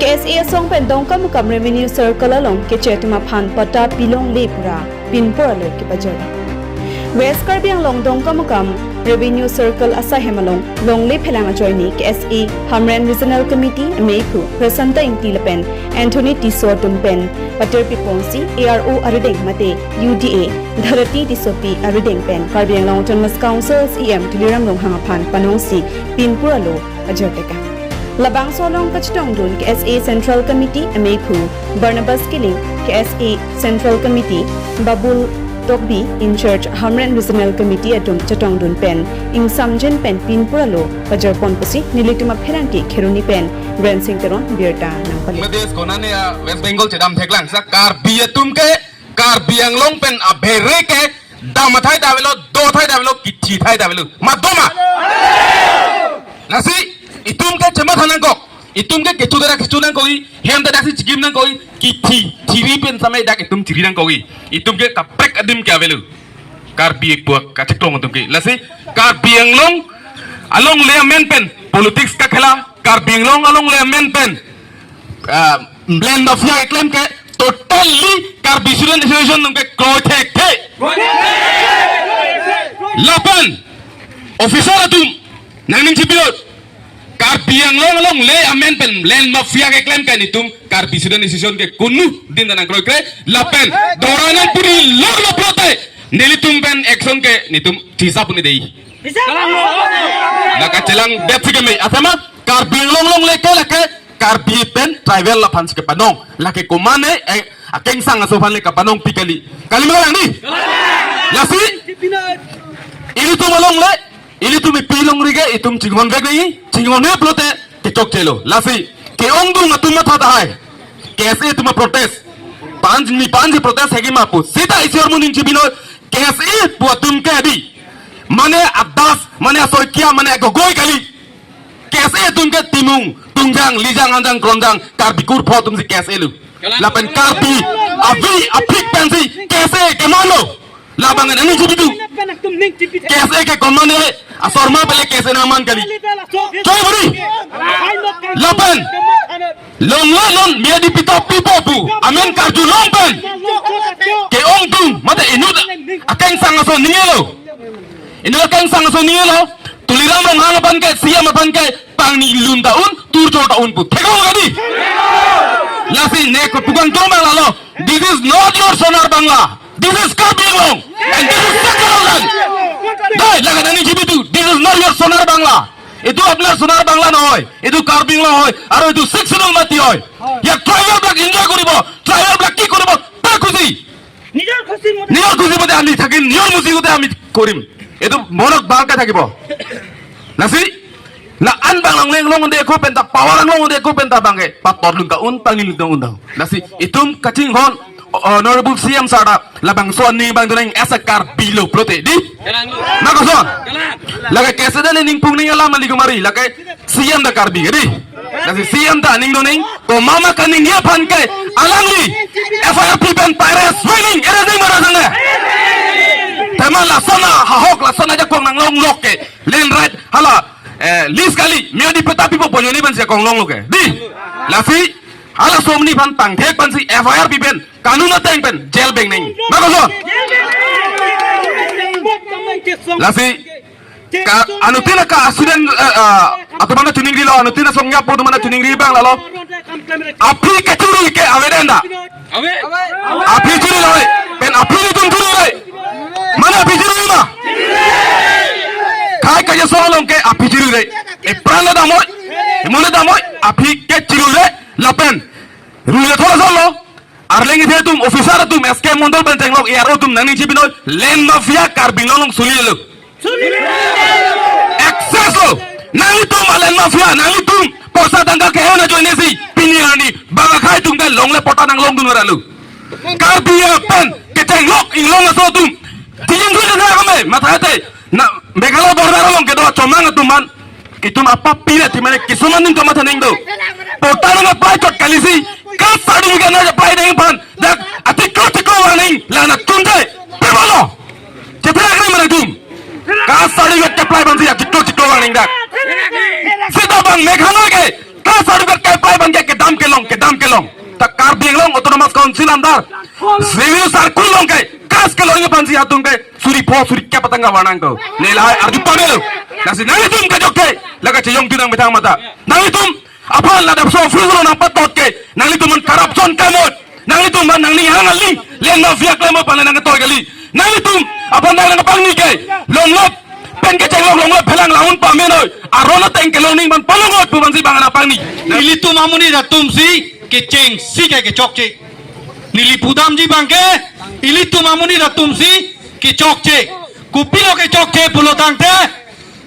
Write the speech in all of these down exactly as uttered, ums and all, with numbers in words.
K S A asong pen Dongkamukam Revenue Circle along keche atum aphan patta pilongle pura pinpur alo kepajar. West Karbi Anglong Dongkamukam Revenue Circle asaihem along longle phelang ajoine K S A Hamren Regional Committee ameiphu Prasanta Ingti lapen Anthony Tisso atum pen patir piponsi A R O arideng mate U D A Dharati Tissopi arideng pen Karbi Anglong Autonomous Council C E M Tuliram Ronghang aphan panongsi pinpur alo ajar teka. Labangso along kachetongdun K S A Central Committee ameiphu Barnabas Killing, K S A Central Committee Babul Tokbi, in charge Hamren Regional Committee atum chetongdun pen ingsamjin pen pinpur alo pajarpon pusi nelitum apherangke Kheroni pen Rensing Teron birta nangpali. Bangladesh konane ya West Bengal chedam theklang sa Karbi atum ke Karbi Anglong pen abhere ke dam athai ta avelo, do athai ta avelo, kithi athai ta avelo. Mat do ma? Lasi itum ke chematha nangkok. Itum ke kecho dara kecho nangkok, hem ta daksi chikim nangkok, kithi, thiri pen samai dak itum thiri nangkok. Itum ke kaprek adim ke avelo. Karbi puak kachekong atum ke. Lasi Karbi Anglong alongle amen pen politics kakhela, Karbi Anglong alongle amen pen ah, land mafia keklem ke totally Karbi Student Association atum ke kroi thekthe. Lapen officer atum nangning chipilot Karbi Anglong alongle amen pen land mafia keklem ke nelitum Karbi Student Association ke konudin ta nangkroikre lapen dora nangpuri lor lo pulote nelitum pen action ke nelitum tisa pu-un-e dei. La kachelang det si keme. Asama Karbi Anglong alongle ke lake Karbi pen tribal aphan si kepanong. Lake komane, eh, akengsang aso aphan le kapanongpi kali. Kali ma kalang dei? Lasi ilitum alongle, ilitum ipi longri ke itum chinghon vek dei, chinghon vek pulote kechokche lo. Lasi ke-ongdung atum matha tahai. K S A atum protest. Panj ni panj protest hegi ma pu. Sita isi armu ning chibino K S A pu atum ke dei. Mane adas, mane asoikia, mane agogoi kali. K S A atum ke Timung, Tungjang, Lijang, Angjang, Kronjang, Karbi kurpho atum si K S A lo. Lapen Karbi avi aphik pensi K S A kemano. Labang nangning chipitu. K S A ke komane, asor ma pele K S A nangman kali. Choi buri. Lapen longle non mia di pita pipo pu amen karjulong pen ke-ongdung mate inut akengsang aso ningelo. Inut akengsang aso ningelo. Tuliram Ronghang aphan ke, C M aphan ke pangni lun ta un, tur chor ta un pu. Thekong ka dei? Lasi ne ko tukang tong bang lalo. This is not your Sonar Bangla. This is Karbi Anglong. And this is Sixth Schedule land. Dei, lake nangning chipitu. This is not your Sonar Bangla. এইটো আপোনাৰ সোনাৰ বাংলা নহয়, এইটো কাৰ্বি আংলং হয় আৰু এইটো six schedule মাটি হয়। ইয়াত ট্ৰাইবেল বিলাক এনজয় কৰিব, ট্ৰাইবেল বিলাক কি কৰিব, তাৰ খুচি। নিজৰ খুচি মতে। নিজৰ খুচি মতে আমি থাকিম, নিজৰ খুচি মতে আমি কৰিম। এইটো মনত ভালকে থাকিব। Lasi, la an bang longle longle ako penta, power longle ako penta bangke, pator lun ta un, pangni lun ta un ta. Lasi, itum kachinghon, Honorable C M sir ta, labangso aning bang duneng as a Karbi lo pulote, dei? Kalang lo. Na koson? Kalang. Lake K S A ta ning pung ning alam ali kumari, lake C M ta Karbi, dei? Lasi C M ta ning duneng, ko mama kaningje aphan ke, alangli, F I R pipen pare swinging, era ding mara sana. Tema lason ahok, lason ajakong nanglonglok ke, land right, hala, eh, lease kali, mia di pita pipo ponjoni pensi akong longlo ke, dei? Lasi, hala somni aphan tangthek pensi F I R pipen, kanun ateng pen jail beng neng. Na koson? Lasi ka anuttin ka student, eh, eh, atum aphan choningrilo, anuttin asong yapo atum aphan choningri bang lalo. Aphi kechuru ke avedet da. Ave. Aphi churu lo. Pen aphi nelitum churu lo. Mane aphi churu ma? Khei kejasong along ke aphi churu lo. Epran le damnoi. Emon le damnoi. Aphi kechuru lo. Lapen. Rule thora solo. Arleng isi atum, officer atum, S K Mondol pen chenglok, A R O atum, nangning chipinoi, land mafia, Karbi Anglong along sulilo. Excess lo, nanglitum land mafia, nanglitum, poisa tangka kehena ajoinesi, pini arni, bang akhai atum ke longle patta nanglongdun varalo. Karbi apen, kechenglok, inglong aso atum, tijin suja na kame, matha te, na, Meghalaya border along kedo achomang atum aphan, itum apapi ra ti mane kisuman ning kamatha neng do. Patta nang apply chot kalisi, caste certificate nang apply neng aphan. Dak atiklo tiklo warning lana tunte. Pebalo. Chetherak nang mane tum. Caste certificate apply aphansi atiklo tiklo warning dak. Sita bang Meghalaya ke caste certificate apply aphan ke kedam ke chelamdar. Revenue circle along ke kas kelong aphansi atum ke suri pho suri kep atangka vang nangkok. Ne lahai arju pamelo. Lasi nanglitum kejok ke la kachejong dunang methang mata. Nanglitum aphan ladak so office along nangpatot ke nanglitum aphan corruption klemkle. Nanglitum aphan nangning hang kali, land mafia klemkle aphan nangketoi kali. Nanglitum aphan nang nangpangni ke longlop pen kecheng lok longlop phelang la-un pamenoi. Aron ateng kelongning aphan palongot pu aphansi bang nangpangni. Ilitum amonit atumsi kechengsi ke kechokche. Neli pudamji abang ke ilitum amonit atumsi kechokche. Kopilo kechokche pulo tangte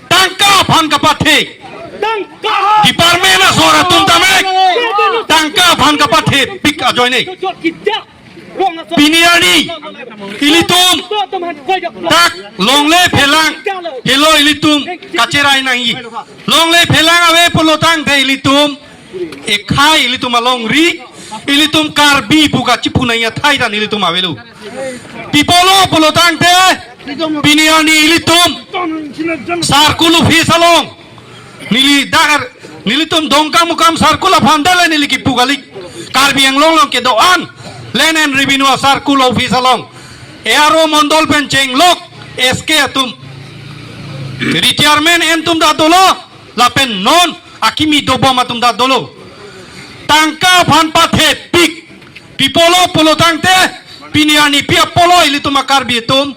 tangka aphan kapathe. Tangka. Department asor atum tame tangka aphan kapathe pik ajoine. Pini arni ilitum dak longle phelang helo ilitum kacherai nangji. Longle phelang ave pulo tangte ilitum ekhai ilitum alongri, ilitum Karbi pu kachipu nangji athai ta nelitum avelo. Pi apotlo pulo tangte pini arni ilitum circle office along neli dakar nelitum Dongkamukam circle aphan dale neli kipu kali. Karbi Anglong along kedo-an Land and Revenue circle office along A R O mondol pen chenglok S K atum retirement en atum ta dolo lapen non akimi dobom atum ta dolo. Tangka aphan pathe pik. Pi apotlo pulo tangte pini arni pi apotlo ilitum a-Karbi atum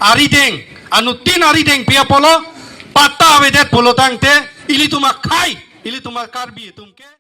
arideng, anuttin arideng pi apotlo, patta avedet pulo tangte ilitum akhai, ilitum a-Karbi atum ke